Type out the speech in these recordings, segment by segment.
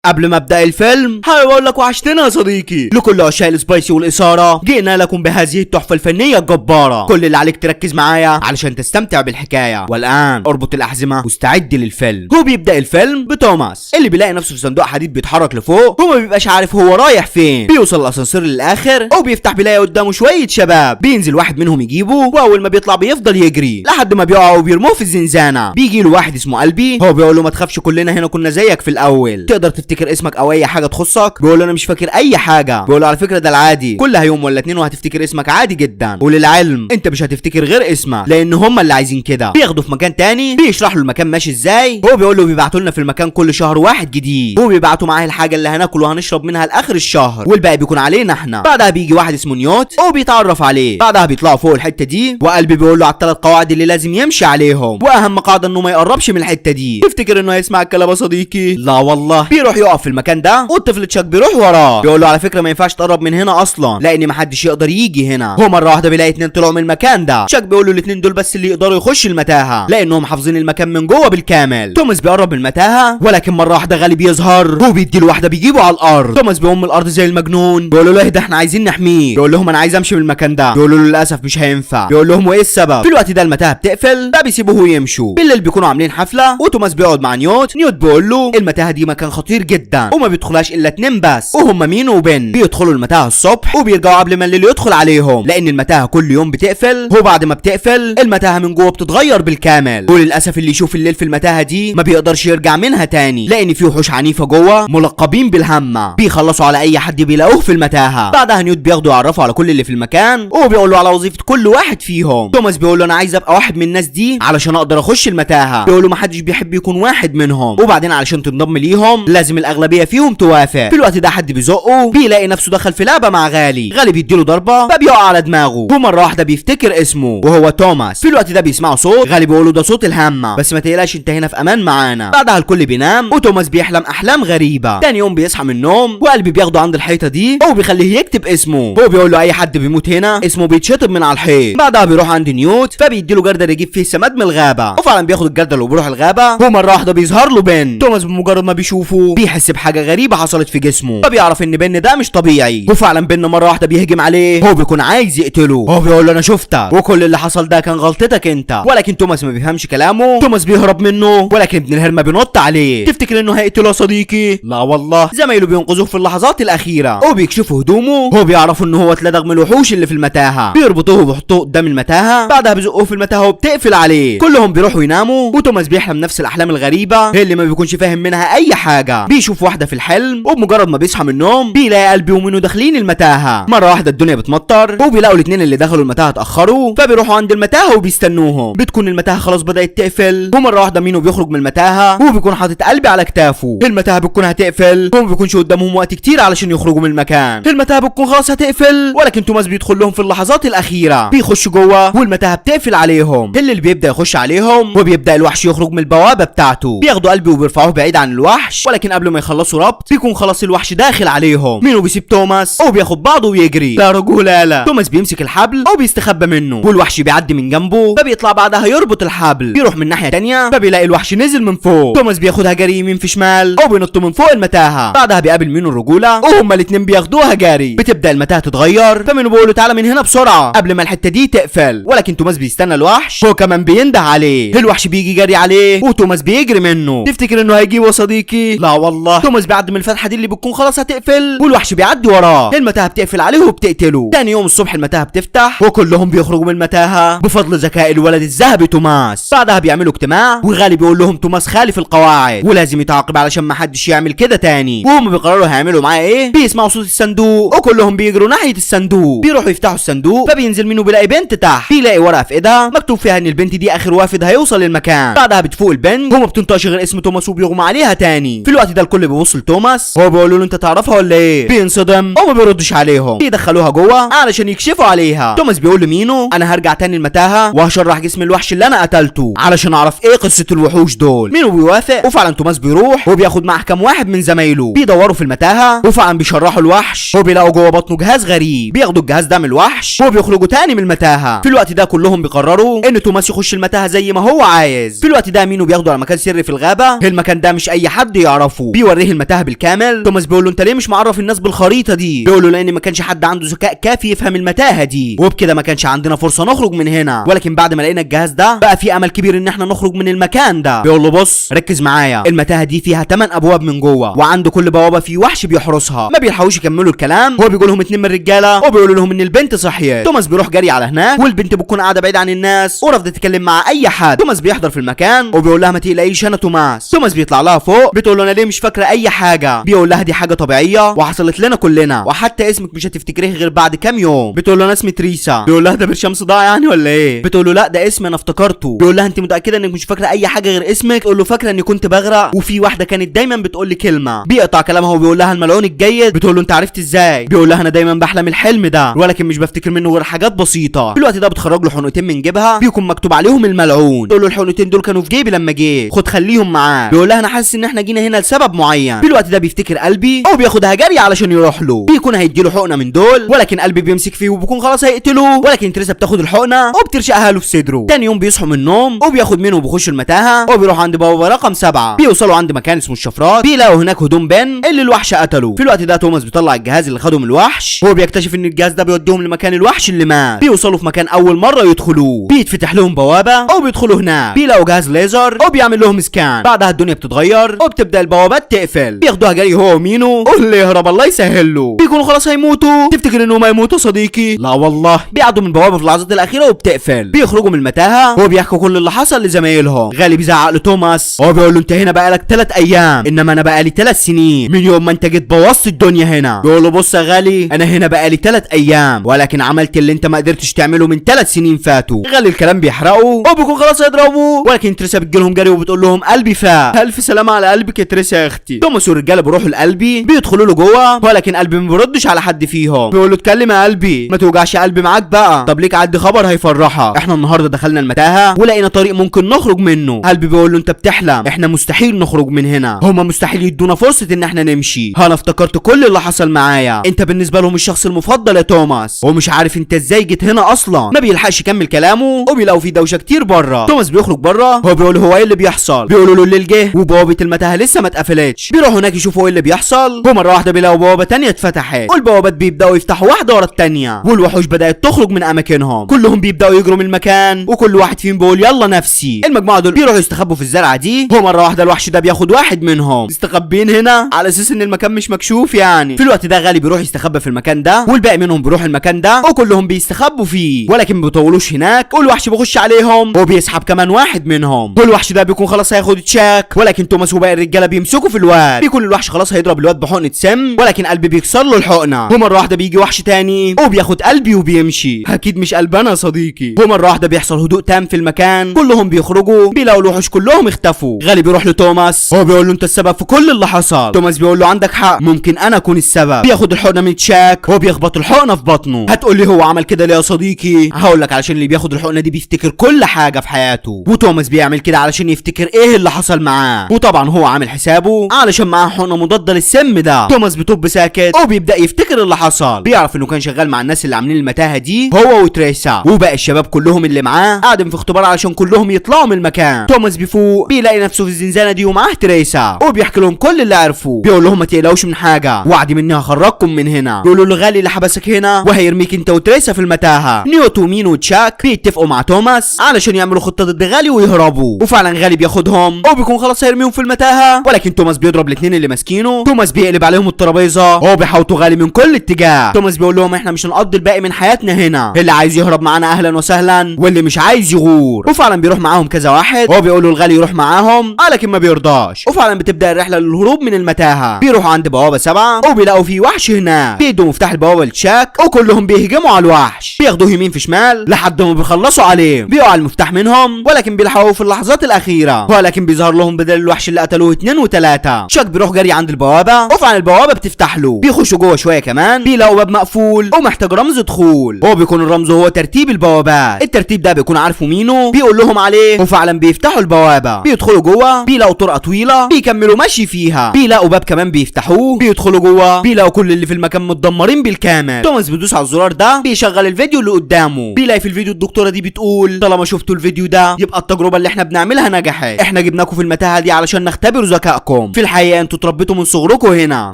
قبل ما ابدا الفيلم حابب اقول لك وحشتنا يا صديقي. لكل عشاق ال spicy والاثارة جئنا لكم بهذه التحفة الفنية الجبارة. كل اللي عليك تركز معايا علشان تستمتع بالحكاية. والان اربط الاحزمه واستعد للفيلم. هو بيبدا الفيلم بتوماس اللي بيلاقي نفسه في صندوق حديد بيتحرك لفوق، هو ما بيبقاش عارف هو رايح فين. بيوصل الاسانسير للاخر وبيفتح بيلاقي قدامه شوية شباب. بينزل واحد منهم يجيبه، واول ما بيطلع بيفضل يجري لحد ما بيقع وبيرموه في الزنزانة. بيجي له واحد اسمه قلبي، هو بيقول له ما تخافش كلنا هنا كنا زيك في الاول، تقدر تفتكر اسمك او اي حاجة تخصك؟ بيقول له انا مش فاكر اي حاجة. بيقول له على فكرة ده العادي، كلها يوم ولا اتنين وهتفتكر اسمك عادي جدا، وللعلم انت مش هتفتكر غير اسمك لان هم اللي عايزين كده. بياخده في مكان تاني بيشرح له المكان ماشي ازاي. هو بيقول له بيبعتوا لنا في المكان كل شهر واحد جديد، وبيبعتوا معاه الحاجة اللي هناكل وهنشرب منها لاخر الشهر، والباقي بيكون علينا احنا. بعدها بيجي واحد اسمه نيوت وبيتعرف عليه. بعدها بيطلعوا فوق الحتة دي، وقلبي بيقول له على الثلاث قواعد اللي لازم يمشي عليهم، واهم قاعدة انه ما يقربش من الحتة دي. تفتكر انه هيسمع الكلام يا صديقي؟ لا والله. بيروح يقف في المكان ده والطفل تشاك بيروح وراه، بيقول له على فكرة ما ينفعش تقرب من هنا اصلا لان ما حدش يقدر يجي هنا. هو مرة واحدة بيلاقي اتنين طلعوا من المكان ده. تشاك بيقول له الاتنين دول بس اللي يقدروا يخشوا المتاهة لانهم حافظين المكان من جوه بالكامل. توماس بيقرب من المتاهة، ولكن مرة واحدة غالي بيظهر وبيدي له واحدة بيجيبه على الارض. توماس بيقوم من الارض زي المجنون، بيقول له اهدى احنا عايزين نحمية. بيقول لهم انا عايز امشي من المكان ده. بيقولوا له للاسف مش هينفع. بيقول لهم وايه السبب؟ في الوقت ده المتاهة بتقفل، ده بيسيبوه ويمشوا. بالليل بيكونوا عاملين حفلة وتوماس بيقعد مع نيوت. نيوت بيقول له المتاهة دي مكان خطير جدا وما بيدخلهاش الا اتنين بس، وهم مينو وبن. بيدخلوا المتاهة الصبح وبيرجعوا قبل ما الليل يدخل عليهم لان المتاهة كل يوم بتقفل. وبعد ما بتقفل المتاهة من جوه بتتغير بالكامل، وللاسف اللي يشوف الليل في المتاهة دي ما بيقدرش يرجع منها تاني لان في وحوش عنيفة جوه ملقبين بالهمه بيخلصوا على اي حد بيلاقوه في المتاهة. بعدها نيوت بياخده يعرفوا على كل اللي في المكان وبيقول له على وظيفة كل واحد فيهم. توماس بيقول له انا عايز ابقى واحد من الناس دي علشان اقدر اخش المتاهة. بيقول له ما حدش بيحب يكون واحد منهم، وبعدين علشان تنضم ليهم لازم الاغلبية فيهم توافق. في الوقت ده حد بيزقه، بيلاقي نفسه دخل في لعبه مع غالي. غالي بيديله ضربه فبيقع على دماغه، ومرة واحدة بيفتكر اسمه وهو توماس. في الوقت ده بيسمعوا صوت غالي بيقول له ده صوت الهمه، بس ما تقلقش انت هنا في امان معانا. بعدها الكل بينام وتوماس بيحلم احلام غريبة. تاني يوم بيصحى من النوم وقلبي بياخده عند الحيطة دي وبيخليه يكتب اسمه. هو بيقول له اي حد بيموت هنا اسمه بيتشطب من على الحيط. بعدها بيروح عند نيوت فبيديله جردل يجيب فيه سماد من الغابة، وفعلا بياخد الجردل وبيروح الغابة. ومرة واحدة بيظهر له بن. توماس بمجرد ما بيشوفه بيحس بحاجة غريبة حصلت في جسمه، فبيعرف ان بن ده مش طبيعي. وفعلا بن مرة واحدة بيهجم عليه، هو بيكون عايز يقتله. هو بيقول له انا شفتك وكل اللي حصل ده كان غلطتك انت، ولكن توماس ما بيفهمش كلامه. توماس بيهرب منه، ولكن ابن الهرمه بينط عليه. تفتكر انه هيقتله يا صديقي؟ لا والله. زمايله بينقذوه في اللحظات الاخيرة وبيكشفوا هدومه. هو بيعرفوا ان هو اتلدغ من الوحوش اللي في المتاهة، بيربطوه وبيحطوه قدام المتاهة. بعدها بيزقوه في المتاهة وبتقفل عليه. كلهم بيروحوا يناموا وتوماس بيحلم نفس الاحلام الغريبة اللي ما بيكونش فاهم منها اي حاجة. بيشوف واحدة في الحلم، وبمجرد ما بيصحى من النوم بيلاقي قلبي ومينو داخلين المتاهة. مرة واحدة الدنيا بتمطر وبيلاقوا الاثنين اللي دخلوا المتاهة اتاخروا، فبيروحوا عند المتاهة وبيستنوهم. بتكون المتاهة خلاص بدات تقفل، ومرة واحدة مينو بيخرج من المتاهة وبيكون حاطط قلبي على كتافه. المتاهة بتكون هتقفل وما بيكونش قدامهم وقت كتير علشان يخرجوا من المكان. المتاهة بتكون خلاص هتقفل، ولكن توماس بيدخل لهم في اللحظات الاخيرة. بيخش جوه والمتاهه بتقفل عليهم. اللي بيبدا يخش عليهم وبيبدا الوحش يخرج من البوابة بتاعته. بياخدوا قلبي وبيرفعوه بعيد عن الوحش، ولكن قبل ما يخلصوا ربط بيكون خلاص الوحش داخل عليهم. مينو بيسيب توماس وبياخد بعضه ويجري. لا رجوله لا. توماس بيمسك الحبل وبيستخبى منه، والوحش بيعدي من جنبه فبيطلع بعدها يربط الحبل. بيروح من ناحية تانية فبيلاقي الوحش نزل من فوق. توماس بياخدها جري يمين في شمال وبينط من فوق المتاهة. بعدها بيقابل مينو الرجولة وهما الاتنين بياخدوها جري. بتبدا المتاهة تتغير، فمينو بيقول له تعالى من هنا بسرعة قبل ما الحتة دي تقفل، ولكن توماس بيستنى الوحش، هو كمان بينده عليه. الوحش بيجي جري عليه وتوماس بيجري منه. تفتكر انه هيجيبه يا صديقي؟ لا والله. توماس بيعدي من الفتحة دي اللي بتكون خلاص هتقفل، والوحش بيعدي وراه. المتاهة بتقفل عليه وبتقتله. تاني يوم الصبح المتاهة بتفتح وكلهم بيخرجوا من المتاهة بفضل ذكاء الولد الذهبي توماس. بعدها بيعملوا اجتماع وغالي بيقول لهم توماس خالف القواعد ولازم يتعاقب علشان ما حدش يعمل كده تاني. وهم بيقرروا هيعملوا معاه ايه. بيسمعوا صوت الصندوق وكلهم بيجروا ناحية الصندوق. بيروحوا يفتحوا الصندوق فبينزل منه بيلاقي بنت تحت. بيلاقي ورقة في ايدها مكتوب فيها ان البنت دي اخر وافد هيوصل للمكان. بعدها بتفوق البنت وما بتنطقش غير اسم توماس وبيغمى عليها تاني. في الوقت ده الكل بيبص لتوماس، هو بيقول له انت تعرفها ولا ايه؟ بينصدم وما بيردش عليهم. بيدخلوها جوه علشان يكشفوا عليها. توماس بيقول لمينو انا هرجع تاني المتاهة وهشرح جسم الوحش اللي انا قتلته علشان اعرف ايه قصة الوحوش دول. مينو بيوافق وفعلا توماس بيروح وبياخد معاه كام واحد من زمايله. بيدوروا في المتاهة وفعلا بيشرحوا الوحش وبيلاقوا جوه بطنه جهاز غريب. بياخدوا الجهاز ده من الوحش وبيخرجوا تاني من المتاهة. في الوقت ده كلهم بيقرروا ان توماس يخش المتاهة زي ما هو عايز. في الوقت ده مينو بياخده على مكان سري في الغابة، المكان ده مش اي حد يعرفه. بيشوفوه. بيوريه المتاهة بالكامل. توماس بيقول له انت ليه مش معرف الناس بالخريطة دي؟ بيقول له لان ما كانش حد عنده ذكاء كافي يفهم المتاهة دي، وبكده ما كانش عندنا فرصة نخرج من هنا، ولكن بعد ما لقينا الجهاز ده بقى في امل كبير ان احنا نخرج من المكان ده. بيقول له بص ركز معايا، المتاهة دي فيها 8 ابواب من جوه، وعند كل بوابه في وحش بيحرسها. ما بيلحقوش يكملوا الكلام، هو بيقول لهم 2 من الرجالة وبيقولوا لهم ان البنت صحيت. توماس بيروح جري على هناك، والبنت بتكون قاعدة بعيد عن الناس ورافضه تتكلم مع اي حد. توماس بيحضر في المكان وبيقول لها ما تقلقيش انا توماس. توماس بيطلع لها فوق، بتقول له انا ليه مش فاكره اي حاجة؟ بيقول لها دي حاجة طبيعية وحصلت لنا كلنا، وحتى اسمك مش هتفتكريه غير بعد كام يوم. بتقول له انا اسمي تريسا. بيقول لها ده برشام صداع يعني ولا ايه؟ بتقول له لا ده اسم انا افتكرته. بيقول لها انت متاكدة انك مش فاكره اي حاجة غير اسمك؟ تقول له فاكره اني كنت بغرق وفي واحدة كانت دايما بتقول لي كلمة. بيقطع كلامها وبيقول لها الملعون الجيد. بتقول له انت عرفت ازاي؟ بيقول لها انا دايما بحلم الحلم ده ولكن مش بفتكر منه غير حاجات بسيطة. في الوقت ده بتخرج له حقنتين من جيبها بيكون مكتوب عليهم الملعون. تقول له الحقنتين دول كانوا في جيبي لما جيت، خد خليهم معاك. بيقول لها انا حاسس ان احنا جينا هنا لسبب معين. في الوقت ده بيفتكر قلبي او بياخدها جري علشان يروح له. بيكون هيديله حقنه من دول، ولكن قلبي بيمسك فيه وبيكون خلاص هيقتله، ولكن تريسا بتاخد الحقنة وبترشقها له في صدره. تاني يوم بيصحوا من النوم وبياخد منه وبيخش المتاهة وبيروح عند بوابه رقم 7. بيوصلوا عند مكان اسمه الشفرات، بيلاقوا هناك هدوم بن اللي الوحش قتله. في الوقت ده توماس بيطلع الجهاز اللي خده من الوحش، وهو بيكتشف ان الجهاز ده بيوديهم لمكان الوحش اللي مات. بيوصلوا في مكان اول مرة يدخلوه، بيتفتح لهم بوابه او بيدخلوا هناك، بيلاقوا جهاز ليزر وبيعمل لهم scan. بعدها الدنيا بتتغير وبتبدا البوابات تقفل. بياخدوها جري هو ومينو، واللي يهرب الله يسهل له. بيكونوا خلاص هيموتوا. تفتكر انهم هيموتوا صديقي؟ لا والله، بيعدوا من بوابه في اللحظات الاخيرة وبتقفل. بيخرجوا من المتاهة وبيحكوا كل اللي حصل لزمايلهم. غالي بيزعق لتوماس وهو بيقول له انت هنا بقالك 3 ايام، انما انا بقالي 3 سنين من يوم ما انت جيت بوظت الدنيا هنا. بيقول له بص يا غالي، انا هنا بقالي 3 ايام ولكن عملت اللي انت ما قدرتش تعمله من 3 سنين فاتوا. غالي الكلام بيحرقه وبيكون خلاص هيضربوه، ولكن تريسا بتجيلهم جري وبتقول لهم قلبي فاق. الف سلامه على قلبك يا تريسا يا اختي. توماس والرجاله بيروحوا لقلبي، بيدخلوا له جوه، ولكن قلبي ما بيردش على حد فيهم. بيقول له اتكلم يا قلبي، ما توجعش قلبي معاك بقى. طب ليك عندي خبر هيفرحك، احنا النهارده دخلنا المتاهة ولقينا طريق ممكن نخرج منه. قلبي بيقول له انت بتحلم، احنا مستحيل نخرج من هنا، هما مستحيل يدونا فرصة ان احنا نمشي. انا افتكرت كل اللي حصل معايا، انت بالنسبة لهم الشخص المفضل يا توماس، ومش عارف انت ازاي جيت هنا اصلا. ما بيلحقش يكمل كلامه وبيلاقوا في دوشه كتير بره. توماس بيخرج بره، هو بيقول هو ايه اللي بيحصل؟ بيقولوا له الليل جه وبوابه المتاهة لسه ما اتقفلتش. بيروحوا هناك يشوفوا ايه اللي بيحصل، ومرة واحدة بيلاقوا بوابه تانية اتفتحت، والبوابات بيبداوا يفتحوا واحدة ورا التانية، والوحوش بدات تخرج من اماكنهم. كلهم بيبداوا يجروا من المكان، وكل واحد فيهم بيقول يلا نفسي. المجموعة دول بيروحوا يستخبوا في الزرعه دي، ومرة واحدة الوحش ده بياخد واحد منهم. مستخبيين هنا على اساس ان المكان مش مكشوف يعني. في الوقت ده غالي بيروح يستخبى في المكان ده، والباقي منهم بيروح المكان ده، وكلهم بيستخبوا فيه، ولكن ما بيطولوش هناك، والوحش بيخش عليهم وبيسحب كمان واحد منهم. والوحش ده بيكون خلاص هياخد تشاك، ولكن توماس وباقي الرجالة بيمسكوا في الواد. بيكون الوحش خلاص هيضرب الواد بحقنه سم، ولكن قلبي بيكسر له الحقنة. ومرة واحدة بيجي وحش تاني وبياخد قلبي وبيمشي. اكيد مش قلبنا يا صديقي. ومرة واحدة بيحصل هدوء تام في المكان، كلهم بيخرجوا، بيلاقوا الوحوش كلهم اختفوا. غالي بيروح لتوماس، هو بيقول له انت السبب في كل اللي حصل. توماس بيقول له عندك حق، ممكن انا اكون السبب. بياخد الحقنة من تشاك وبيخبط الحقنة في بطنه. هتقول لي هو عمل كده ليه يا صديقي؟ هقول لك علشان اللي بياخد الحقنة دي بيفتكر كل حاجة في حياته، وتوماس بيعمل كده علشان يفتكر ايه اللي حصل معاه، وطبعا هو عامل حسابه علشان معاه حقنه مضادة للسم ده. توماس بيطب ساكت وبيبدا يفتكر اللي حصل. بيعرف انه كان شغال مع الناس اللي عاملين المتاهة دي، هو وتريسا وباقي الشباب كلهم اللي معاه قاعدين في اختبار علشان كلهم يطلعوا من المكان. توماس بيفوق بيلاقي نفسه في الزنزانة دي ومعاه تريسا، وبيحكي لهم كل اللي عرفوه. بيقول لهم ما تقلقوش من حاجة، وعدي مني هخرجكم من هنا. بيقولوا له غالي اللي حبسك هنا وهيرميك انت وتريسا في المتاهة. نيوت ومينو وتشاك بيتفقوا مع توماس علشان يعملوا خطه ضد غالي ويهربوا، وفعلا غالي بياخدهم وبيكون خلاص هيرميهم في المتاهة، ولكن توماس بيضرب الاثنين اللي ماسكينه. توماس بيقلب عليهم الترابيزة وبيحاوطوا غالي من كل اتجاه. توماس بيقول لهم احنا مش هنقضي الباقي من حياتنا هنا، اللي عايز يهرب معانا اهلا وسهلا، واللي مش عايز يغور. وفعلا بيروح معاهم كذا واحد، هو بيقول له الغالي يروح معاهم لكن ما بيرضاش. وفعلا بتبدا الرحلة للهروب من المتاهة. بيروحوا عند بوابه 7 وبيلاقوا في وحش هناك. بيدوا مفتاح البوابة لتشاك وكلهم بيهجموا على الوحش، بياخدوه يمين في شمال لحد ما بيخلصوا عليه. بيقع المفتاح منهم ولكن بيلحقوه في اللحظات الاخيرة، ولكن بيظهر لهم بدل الوحش اللي قتلوه 2 و3. تشاك بيروح جري عند البوابة وفعلا البوابة بتفتح له. بيخشوا جوه شوية كمان بيلاقوا باب مقفول ومحتاج رمز دخول، هو بيكون الرمز هو ترتيب البوابات. الترتيب ده بيكون عارفه مينو، بيقول لهم عليه وفعلا بيفتحوا البوابة. بيدخلوا جوه بيلاقوا طرقه طويلة بيكملوا مشي فيها، بيلاقوا باب كمان بيفتحوه، بيدخلوا جوه بيلاقوا كل اللي في المكان متدمرين بالكامل. توماس بيدوس على الزرار ده بيشغل الفيديو اللي قدامه. بيلاقي في الفيديو الدكتورة دي بتقول طالما شفتوا الفيديو ده يبقى التجربة اللي احنا بنعملها نجحت، احنا جبناكم في المتاهة دي علشان نختبر ذكائكم، عليكم، في الحقيقة انتوا اتربيتوا من صغركم هنا،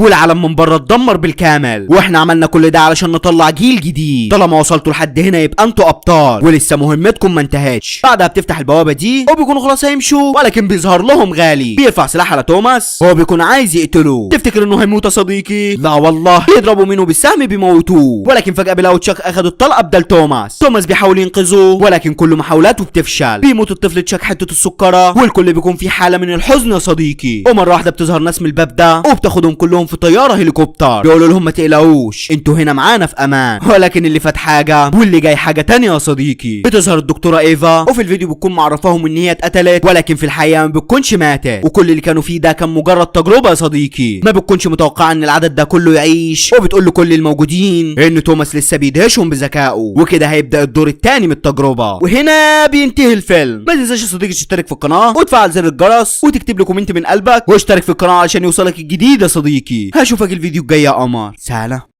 والعالم من بره اتدمر بالكامل، واحنا عملنا كل ده علشان نطلع جيل جديد. طالما وصلتوا لحد هنا يبقى انتوا ابطال، ولسه مهمتكم ما انتهتش. بعدها بتفتح البوابة دي وبيكونوا خلاص هيمشوا، ولكن بيظهر لهم غالي بيرفع سلاح على توماس، هو بيكون عايز يقتله. تفتكر انه هيموت يا صديقي؟ لا والله، بيضربوا منه بالسهم بيموتوه، ولكن فجاة بيلاقوا تشاك اخد الطلقة بدل توماس. توماس بيحاول ينقذه ولكن كل محاولاته بتفشل. بيموت الطفل تشاك حتة السكرة، والكل بيكون في حاله من الحزن يا صديقي. ومرة واحدة بتظهر ناس من الباب ده وبتاخدهم كلهم في طيارة هليكوبتر، بيقولوا لهم ما تقلقوش انتوا هنا معانا في امان. ولكن اللي فات حاجة واللي جاي حاجة تانية يا صديقي. بتظهر الدكتورة ايفا، وفي الفيديو بتكون معرفاهم ان هي اتقتلت، ولكن في الحقيقة ما بتكونش ماتت، وكل اللي كانوا فيه ده كان مجرد تجربه يا صديقي. ما بتكونش متوقعه ان العدد ده كله يعيش، وبتقول لكل الموجودين ان توماس لسه بيدهشهم بذكائه، وكده هيبدا الدور الثاني من التجربة. وهنا بينتهي الفيلم. ما تنساش يا صديقي تشترك في القناة وتفعل زر الجرس وتكتب لي comment من قلبك، واشترك في القناة عشان يوصلك الجديد يا صديقي. هشوفك الفيديو الجاي يا قمر. سلام.